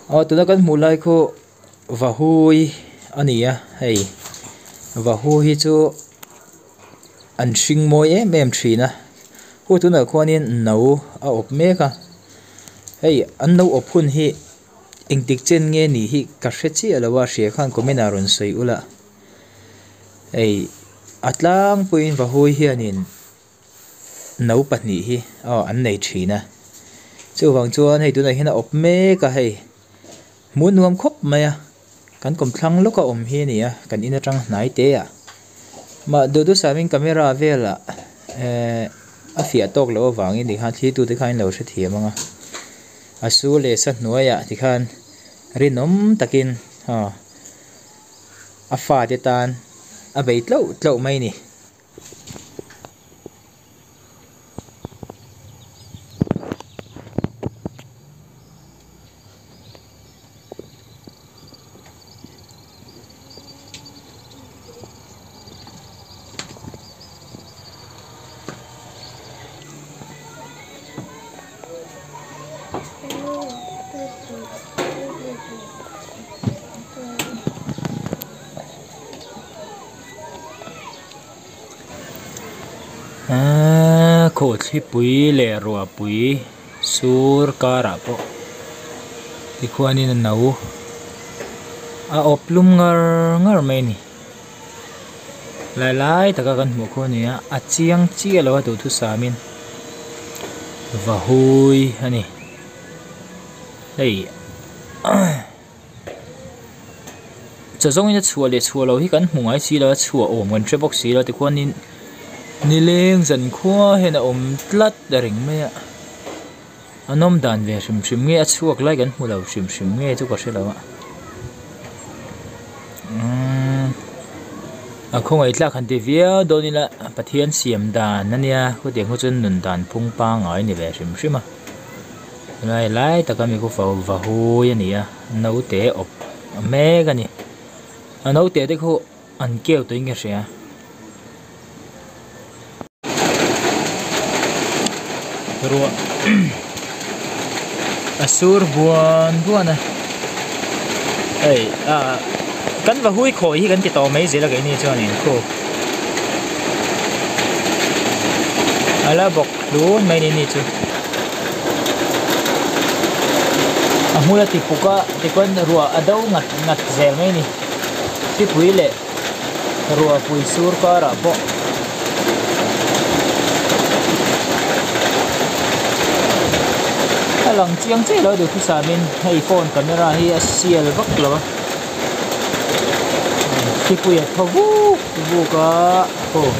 Aw tuna kan hmuh lai khu vahui a ni a hei vahu hi chu an hring mawi em em thin a hu tunah khuanin no a awp mek a hei an no awp hun hi engtik chen nge nih hi ka hre chiah lo a hria khan comment ah rawn sawi ula hei a tlangpuiin vahui hianin. No pahnih hi aw an nei thin a chuvang chuan hei tunah hian a awp mek a hei hmuh nuam khawp mai a kan kawmthlang lawk a awm hi a ni a kan in atang hnai te ah mah duhdusamin camera velah ehh a fiah tawk loh avangin tikhan thli tute khan in lo hrethiam ang a a su leh sa hnuaiah tikhan rinawm takin aw a fate tan a bei tlauh tlauh mai a ni. Aaaa khawhthlipui leh ruahpui sur karah pawh tikhuanin a no a awp lum ngar ngar mai a ni lai lai taka kan hmuh khu a ni a a chiang chiah lo a duhthusamin vahui a ni hei. Chaw zawngin a chhuah leh chhuah loh hi kan hmu ngai si lo a chhuah awm kan hre bawk si lo tikhuanin nileng zan khua hian a awm tlat a reng mai a a nawm dan ve hrim hrim nge a chhuak lai kan hmu lo hrim hrim nge chu ka hre lo a umm a khawngaih thlak han ti viau dawn ila Pathian siam dan ania khutiang khu chuan nun dan phung pangngai a ni ve hrim hrim a. Lai lai taka mi khu va hui a ni a naute awp mek a ni a naute te khu an keu tawhin ka hria. Ruah a sur buan buan a hei ah kan va hui khawi hi kan ti tawh mai zel a keini chuanin khu a la bawk hlun mai a ni chu. A hmul a ti puk a tichuan ruah a do ngat ngat zel mai a ni thipui leh ruahpui sur karah pawh a lang chiang chiah lo a duhthusam in hei phone camera hi a sial vak lo a thipui a thaw vuk vuk a aw.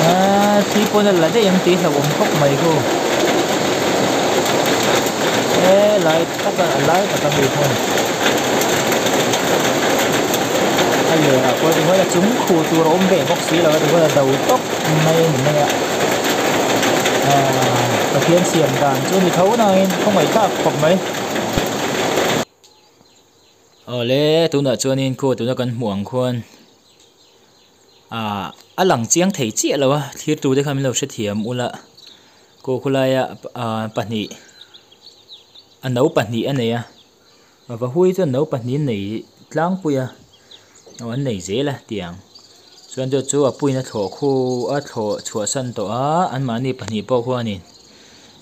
Aaa thi pawn a la daih ang tih hlauhawm khawp mai khu helai taka a lai taka mi hmun a ler ah pawh tichuan a chung khuh tur a awm ve bawk si lo a tichuan a do tawp mai a ni mai a aaa Pathian siam dan chu a ni tho nangin khawngaih thlak khawp mai. Awle tunah chuanin khaw tuna kan hmuh ang khuan ah a lang chiang thei chiah lo a thlir tur te khan min lo hrethiam ula kaw khawlaia ah pahnih a no pahnih a nei a va hui chuan no pahnih a nei tlangpui a aw an nei zel a tiang chuan chu chu a puiin a thlawh khu a thlawh chhuah san tawh a anmahni pahnih pawh khuanin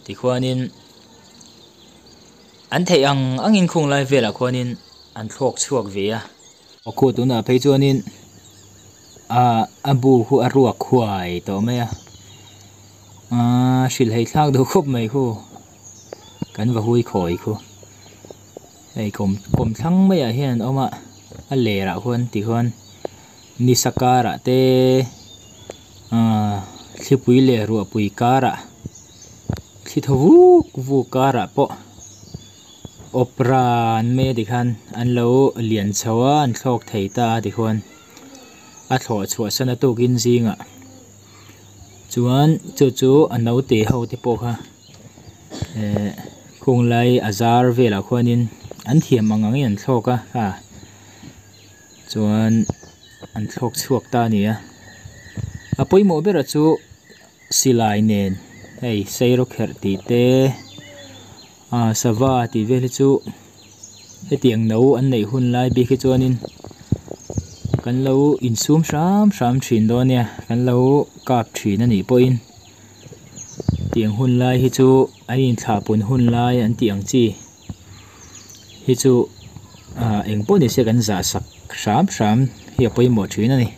tikhuanin. An theih ang angin khung lai velah khuanin an thlawk chhuak ve a. Aw khu tunah phei chuanin ah a bu khu a ruak huai tawh mai a aaa hrilhhei thlak duh khawp mai khu kan va hui khawi khu hei kawm kawm thlang maiah hian an awm a a lerah khuan tikhuan nisa karah te aaa thlipui leh ruahpui karah. Thli thaw vuk vuk karah pawh awp ran mai a tikhan an lo lian chho a an thlawk thei ta a tikhuan a thlawh chhuah san a tukin zingah chuan chu chu a naute ho te pawh kha ehh khung lai a zar velah khuanin an thiam ang angin an thlawk a kha chuan an thlawk chhuak ta a ni a a pawimawh berah chu. Silai nen Hei sairawkherh tih te ah sava tih vel hi chu hetiang no an neih hun lai bik hi chuanin kan lo insum hram hram thin dawn nia kan lo kap thin a nih pawhin tiang hun lai hi chu an inthlahpun hun lai an tih ang chi hi chu ah engpawh ni se kan zah sak hram hram hi a pawimawh thin a ni.